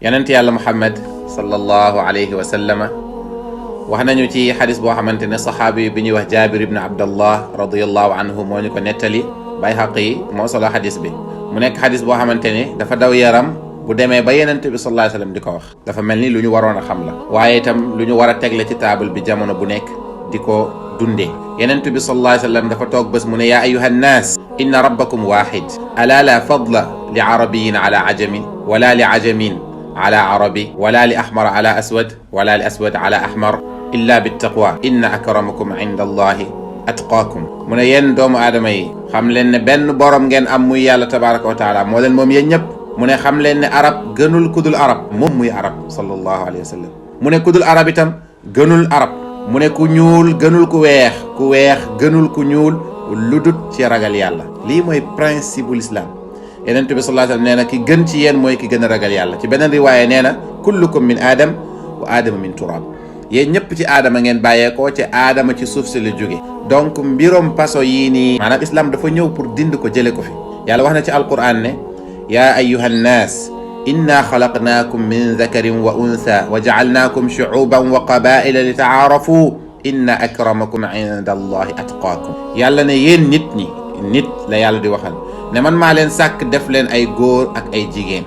yonent yàlla Muhammad sallallahu alayhi wa sallama wax nañu ci xadis boo xamante ne saxaabi bi ñuy wax Jaabir ibn Abdallah radiyallahu anhu moo ñu ko nettali. Bayhaqi moo solo xadis bi mu nekk xadis boo xamante ne dafa daw yaram bu demee ba yonent bi sallallahu alayhi wa sallam di ko wax. dafa mel ni lu ñu waroon a xam la. waaye itam lu ñu war a tegle ci taabal bi jamono bu nekk di ko dundee. yonent bi sallallahu alayhi wa sallam dafa toog bés mu ne yaa ayyuha nnaas inna rabbakum waahid alaa laa fadla li arabiyin ala ajamin wala li ajamin ala arabi wala li ahmar ala aswad wala li aswad ala ahmar illa bittaqwa inna akramakum inda allahi atqaakum. mu ne yéen doomu aadama yi xam leen ne benn borom ngeen am muy yàlla tabaraka wa taala moo leen moom yéen ñëpp. mu ne xam leen ne arab gënul kudul arab moom muy arab sallallahu alayhi wa sallam. mu ne kudul arab itam gënul arab. mu ne ku ñuul gënul ku weex gënul ku ñuul lu dut ci ragal yàlla. lii mooy principe bu l'islam. yonent bi sallallahu alayhi wa sallam nee na ki gën ci yéen mooy ki gën a ragal yàlla. ci beneen riwaaya nee na kullukum min aadam wa aadama min turab. yéen ñëpp ci aadama ngeen bàyyeekoo ci aadama ci suuf si la jóge. donc mbirom paso yii nii maanaam islam dafa ñëw pour dind ko jële ko fi. yàlla wax na ci alquran ne yaa ayyuha nnaas inna xalaqnaakum min dakarin wa untha wa jacalnaakum shucuuban wa qabaila li tacaarafu inna akramakum inda allahi atqaakum. yàlla ne yéen nit ñi nit la yàlla di waxal ne man maa leen sàkk def leen ay góor ak ay jigéen.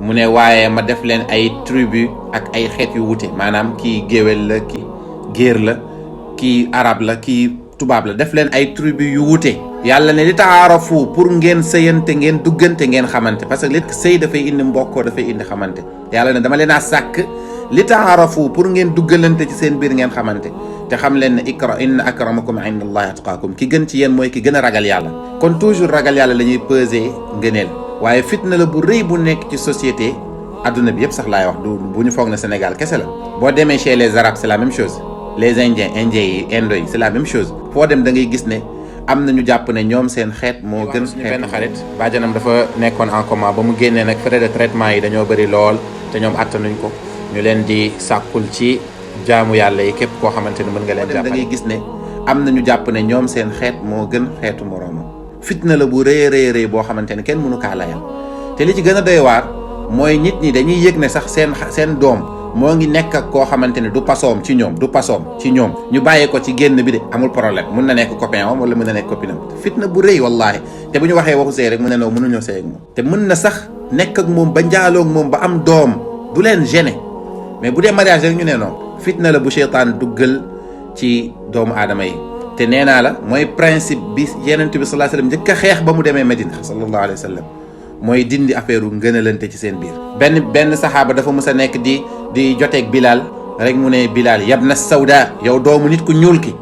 mu ne waaye ma def leen ay tribu ak ay xeet yu wute maanaam kii géwél la kii géer la kii arab la kii tubaab la def leen ay tribu yu wute. yàlla ne li taarafu pour ngeen sëyante ngeen duggante ngeen xamante parce que li sëy dafay indi mbokkoo dafay indi xamante. yàlla ne dama leen a sàkk li taarafu pour ngeen duggalante ci seen biir ngeen xamante te xam leen ne inna akramakum inda allahi atqaakum ki gën ci yéen mooy ki gën a ragal yàlla. kon toujours ragal yàlla la ñuy peser ngëneel. waaye fitna la bu rëy bu nekk ci société adduna bi yëpp sax laay wax du bu ñu foog na Sénégal kese la. boo demee chez les arabes c'est la même chose les indiens yi indo yi c'est la même chose. foo dem da ngay gis ne am na ñu jàpp ne ñoom seen xeet moo gën. suñu benn xarit bàjjanam dafa nekkoon en coma ba mu génnee nag frais de traitement yi dañoo bëri lool te ñoom attanuñ ko ñu leen di sàkkul ci jaamu yàlla yi képp koo xamante ne mën nga leen jàppale. da ngay gis ne am na ñu jàpp ne ñoom seen xeet moo gën xeetu moroomam. fitna la bu rëy boo xamante ne kenn mënu kaa layal te li ci gën a doy waar mooy nit ñi dañuy yëg ne sax seen doom moo ngi nekk ak koo xamante ne du pasoom ci ñoom ñu bàyyee ko ci génn bi de amul problème mun na nekk copain am wala mun na nekk copine am. fitna bu rëy wallahi te bu ñu waxee waxu sëy rek mu ne noo mënuñoo sëy ak moom te mën na sax nekk ak moom ba njaaloo ak moom ba am doom du leen gêner mais bu dee mariage rek ñu ne non fitna la bu seytaan duggal ci doomu aadama yi. te nee naa la mooy principe bi yonent bi sallallahu alayhi wa sallam njëkk a xeex ba mu demee Medina sallallahu alayhi wa sallam mooy dindi affaire u ngënalante ci seen biir. benn saxaaba dafa mës a nekk di joteeg Bilal rek mu ne Bilal yabna sawda yow doomu nit ku ñuul ki.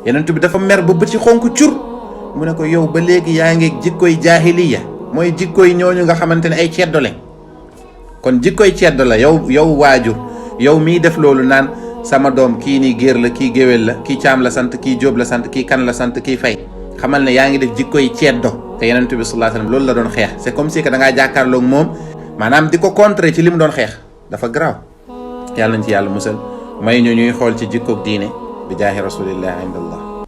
yonent bi dafa mer ba bët ci xonk cur mu ne ko yow ba léegi yaa ngi jikkoy jaahiliya mooy jikkoy ñooñu nga xamante ne ay ceddo lañ. kon jikkoy ceddo la yow waajur yow miy def loolu naan. sama doom kii nii géer la kii géwél la kii caam la sant kii jóob la sant kii kan la sant kii fay xamal ne yaa ngi def jikkoy ceddo te yonent bi sallallahu alayhi wasallam loolu la doon xeex c'est comme si que da ngaa jàkkaarloog moom maanaam di ko contrer ci li mu doon xeex dafa garaaw. yàlla nañ ci yàlla musal may ñu ñuy xool ci jikkoog diine bi jaahi rasulillah indallah.